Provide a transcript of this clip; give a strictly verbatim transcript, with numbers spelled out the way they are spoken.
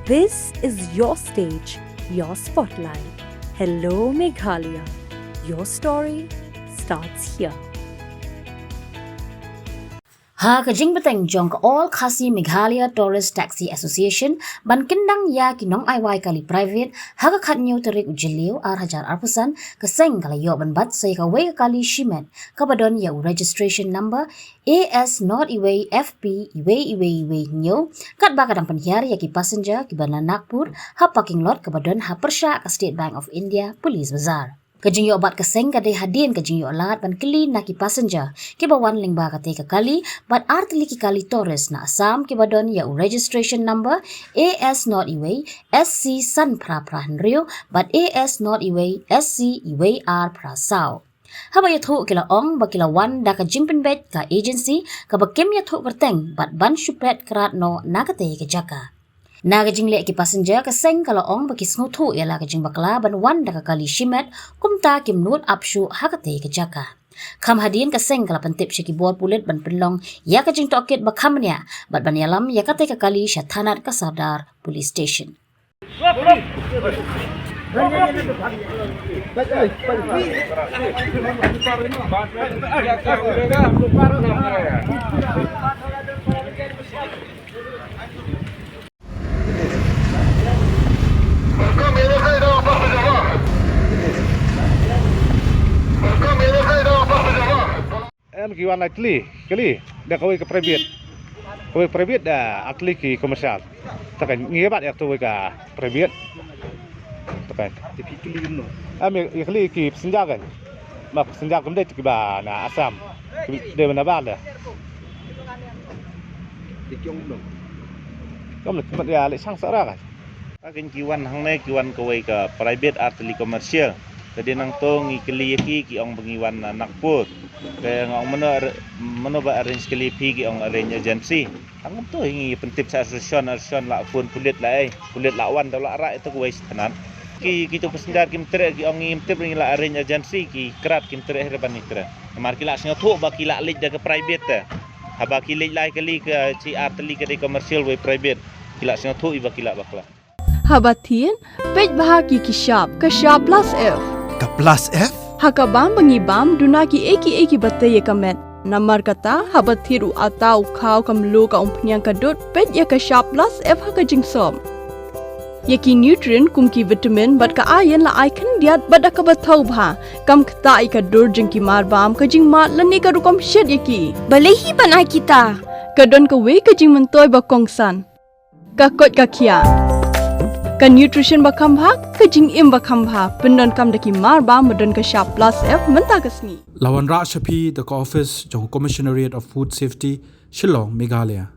This is your stage, your spotlight. Hello Meghalaya. Your story starts here. Ha ka jingbteng jong ka All Khasi Meghalaya Tourist Taxi Association ban kyndang ïa ki nongai wai kali private, ha ka khatñiew tarik u Jylliew ar hajar arphew san, ka seng ka la ïoh ban bat sa ïa kawei ka kali shimet kaba don ïa u registration number A S not iwei F P iwei iwei iwei hynñiew, katba ka dang pynhiar ïa ki passenger kiba na Nagpur ha parking lot kaba don ha pyrshah ka State Bank of India Police Bazar. Ka jingïoh bat ka seng ka dei hadien ka jingïoh lad ban kylli na ki passenger kiba wan lyngba katei ka kali bad artylli ki kali tourist na Assam kiba don ïa u registration number A S not iwei S C san phra phra hynriew bad A S not iwei S C iwei ar phra saw. Haba ïathuh ki la ong ba ki la wan da ka jingpynbeit ka agency kaba kim ïathuh kyrteng bad ban shu peit krad noh na katei ka jaka. Na ka jingleh ki passenger, ka seng ka la ong ba ki sngewthuh ïa la ka jingbakla ban wan da ka kali shimet, kumta kim nud ap shuh ha katei ka jaka. Kham hadien ka seng ka la pyntip sha ki bor pulit ban pynlong ïa ka jingtohkit ba kham bniah bad ban ïalam ïa katei ka kali sha thanat ka Sardar Police Station. Em, ki wan artylli kali da kawei ka private. Kawei private da artylli ki commercial. Te kan ngi bat ïa kawei ka private. Te kan. Te phi kylli kumno? Em, ïa, ïa kylli ki passenger kan. Ba passenger kam dei kiba na Assam. Ki dei na Bale. Te ki ong kumno? Kam leh mat ïa leh sang sa ra kan. Ka kin ki wan hangne ki wan kawei ka private artylli commercial. Te dei nangto ngi kylli ïa ki, ki ong ba ngi wan na Nagpur. Te nga ong mano ar-, mano ba arrange kylli phi, ki ong arrange agency. Hangto ngi pyntip sha association, association la phone pulit la ei, pulit la wan da la rah ito kawei sha thanat. Ki, kito passenger kim treh, ki ong ngim tip, ngi la arrange agency, ki krad kim treh, hi re ban ngi treh. Namar ki la sngewthuh ba ki la leit da ka private te. Haba ki leit lai kali ka chi artylli ka dei commercial wei private. Ki la sngewthuh i ba ki la bakla. Haba thied, peit bha ki ki shap, ka shap plus F. Ka plus F? Ha ka bam ba ngi bam, duna ki ei ki ei kiba tei ïa ka met. Namar kata, haba thied u atta, u khaw, ka mluh, ka umphniang, ka dud, peit ïa ka shap plus F ha ka jingsop. Ïa ki nutrient kum ki vitamin bad ka iron la ai khyndiat bad da kaba thaw bha. Kam ktah ïa ka dur jong ki mar bam, ka jingmad lane ka rukom shet ïa ki. Balei hi ban ai kita? Ka don kawei ka jingmyntoi ba kongsan. Ka koit ka khiah. Ka nutrition ba kham bha, ka jingim ba kham bha. Pyndonkam da ki mar bam ba don ka shap plus F mynta ka sngi. La wanrah sha phi da ka office jong Commissionariat of Food Safety, Shillong, Meghalaya.